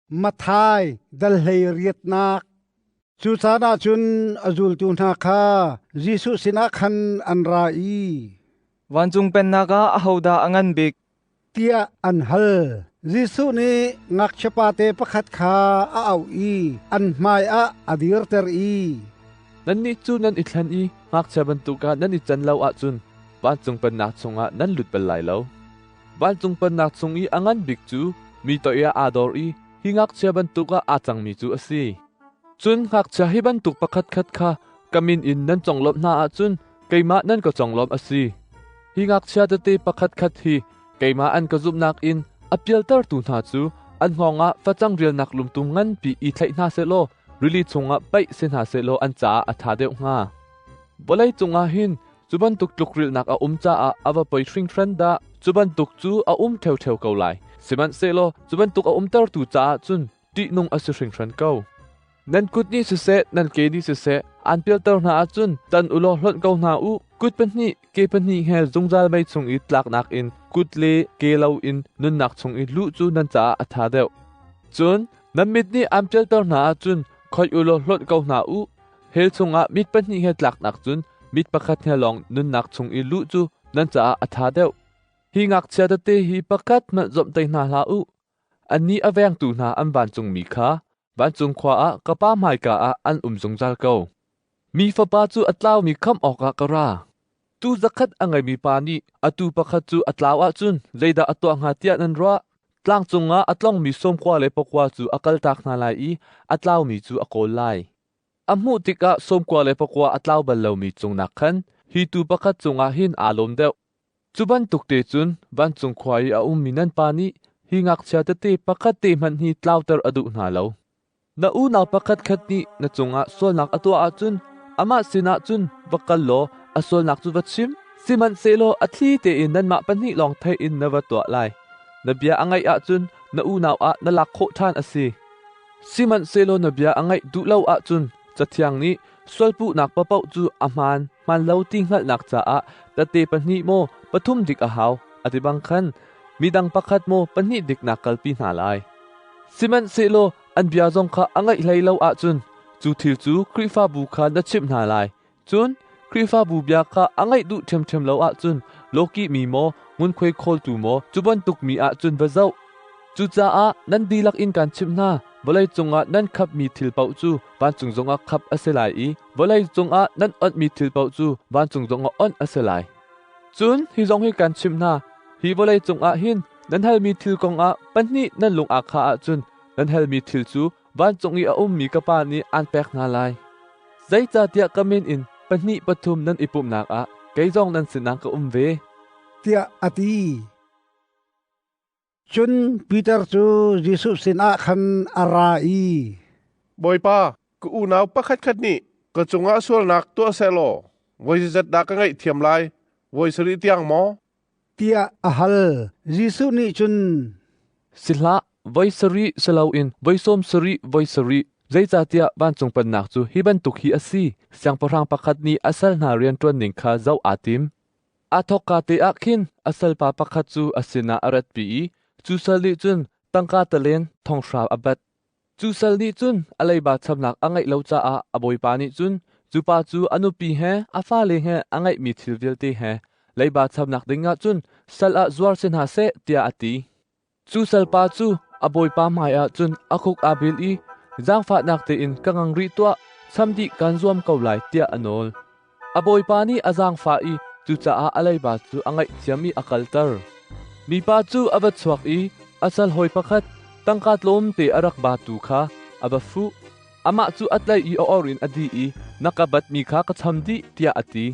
Matthai dal hlei riatnak. Cu caan ah cun a zultu hna kha Jesuh sinah khan an ra i, Vancung Pennak ah ahodah a ngan bik? tiah an hal. Jesuh nih ngakchiapate pakhat kha a auh i an hmaiah a dirter i, Nannih cu nan i thlen i ngakchia bantuk ah nan i can lo ahcun vancung Pennak chungah nan lut bal lai lo. Vancung Pennak chung i a ngan bik cu mi toi ah aa dor i hi ngakchia bantuk ah aa cangmi cu a si. Cun ngakchia hi bantuk pakhatkhat kha ka min in nan conglawmh hna ahcun keimah nan ka conglawmh a si. Hi ngakchia tete pakhatkhat hi keimah an ka zumhnak in a pialtertu hna cu an hngawng ah facang rialnak lungtum nganpi i thlaih hna sehlaw rili chungah paih si hna sehlaw an caah a ṭha deuh hnga. Vawlei cungah hin cu bantuk tlukrilhnak a um caah a va poi hringhran dah! Cu bantuk cu a um ṭheoṭheo ko lai. Sihmanhsehlaw cu bantuk a umtertu caah cun ṭihnung a si hringhran ko. Nan kut nih siseh, nan ke nih siseh, aan pialter hna ahcun tan u law hlonh ko hna u. Kut pahnih, ke pahnih he zungzal mei chung i tlaknak in kut le ke loin nunnak chung i luh cu nan caah a ṭha deuh. Cun nan mit nih aan pialter hna ahcun khoih u law hlonh ko hna u. Hell chungah mit pahnih he tlaknak cun mit pakhat he lawng nunnak chung i luh cu nan caah a ṭha deuh. Hi ngakchia tete hi pakhat hmanh zawmhtaih hna hlah u. Annih a vengtu hna an vancungmi kha vancung khua ah ka Pa hmaika ah an um zungzal ko. Mi Fapa cu a tlaumi khamh awkah ka ra. Tuu zakhat a ngeimi pa nih a tuu pakhat cu a tlau ahcun zeidah a tuah hnga tiah nan ruah? Tlang cungah a tlongmi sawmkua le pakua cu a kaltak hna lai i a tlaumi cu a kawl lai. A hmuh tikah 94 a tlau bal lomi cung nakkhan hi tuu pakhat cungah hin aa lawm deuh. Cu bantuk te cun vancung khua i a ummi nan Pa nih hi ngakchia tete pakhat te hmanh hi tlauter a duh hna lo. Na unau pakhatkhat nih na cungah sualnak a tuah ahcun amah sinah cun va kal law a sualnak cu va chim. Sihmanhsehlaw a thli tein nanmah pahnih lawng theih in na va tuah lai. Na bia a ngaih ahcun na unau ah na lak khawh ṭhan a si. Sihmanhsehlaw na bia a ngaih duh lo ahcun Cathiang nih sualpuhnak paohpaoh cu a hmaan, hmaan lo ti hngalhnak caah tate pahnih maw pathum dik a hau a ti bang khan midang pakhat maw pahnih dik na kalpi hna lai. Sihmanhsehlaw an bia zong kha a ngaih hlei lo ahcun cu thil cu Khrihfabu kha na chimh hna lai. Cun Khrihfabu bia kha a ngaih duh ṭhiamṭhiam lo ahcun lawkihmi maw ngunkhuai khawltu maw cu bantuk mi ah cun va zoh. Cucaah nan dihlak in kaan chimh hna, vawlei cungah nan khapmi thil paoh cu vancung zongah khap a si lai i vawlei cungah nan onhmi thil paoh cu vancung zongah onh a si lai. Cun hi zong hi kaan chimh hna, hi vawlei cungah hin nan halmi thil kongah pahnih nan lung aa khah ahcun nan halmi thil cu vancung i a ummi ka Pa nih aan pek hna lai. Zeicahtiah ka min in pahnih pathum nan i pumhnak ah kei zong nan sinah ka um ve, tiah a ti. Cun Peter cu Jesuh sinah khan a ra i, Bawipa, ka unau pakhatkhat nih ka cungah sualnak tuah sehlaw voi zeizat dah ka ngaihthiam lai? Voi sarih tiang maw? Tiah a hal. Jesuh nih cun, Si hlah, voi sarih si loin voi sawm sarih voi sarih, zeicahtiah vancung pennak cu hi bantuk hi a si. Siangpahrang pakhat nih a sal hna rianṭuan ning kha zoh aa tim. Aa thawkka te ah khin a salpa pakhat cu a sinah a ratpi i cu sal nih cun tangka talen thonghra a bat. Cu sal nih cun a leiba chamnak a ngeih lo caah a bawipa nih cun cu pa cu a nupi he a fale he a ngeihmi thil vialte he leiba chamnak dingah cun sal ah zuar si hna seh tiah a ti. Cu salpa cu a bawipa hmaiah cun a khuk aa bil i zaangfahnak tein ka ngang rih tuah, cham dih kaan zuam ko lai tiah a nawl. A bawipa nih a zaangfah i cucaah a leiba cu a ngaihthiam i a kalter. Mipa cu a va chuak i a sal hawi pakhat tangka tlawmte a rak batu kha a va fuh. Amah cu a tlaih i a or in a dih i na ka batmi kha ka cham dih tiah a ti.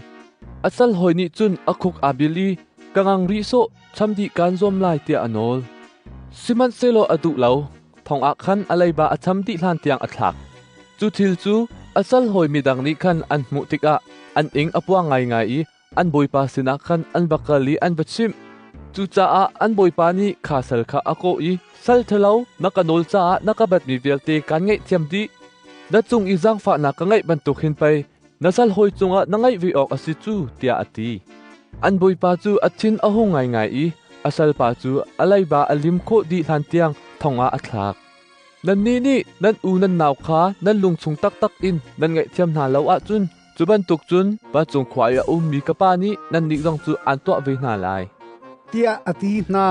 A sal hawi nih cun a khuk aa bil i ka ngang rih sawh, cham dih kaan zuam lai tiah a nawl. Sihmanhsehlaw a duh lo, thong ah khan a leiba a cham dih hlan tiang a thlak. Cu thil cu a sal hawi midang nih khan an hmuh tikah an ing a puang ngaingai i an bawipa sinah khan an va kal i an va chimh. Cucaah an bawipa nih kha sal kha a kawh i, Sal ṭhalo, na ka nawl caah na ka batmi vialte kaan ngaihthiam dih. Na cung i zaangfahnak ka ngeih bantuk hin pei na sal hawi cungah na ngeih ve awk a si cu, tiah a ti. An bawipa cu a thin a hung ngaingai i a salpa cu a leiba a lim khawh dih hlan tiang thong ah a thlak. Nannih nih nan u nan nau kha nan lungchung taktak in nan ngaihthiam hna lo ahcun cu bantuk cun vancung khua i a ummi ka Pa nih nannih zong cu aan tuah ve hna lai, tiah a ti hna.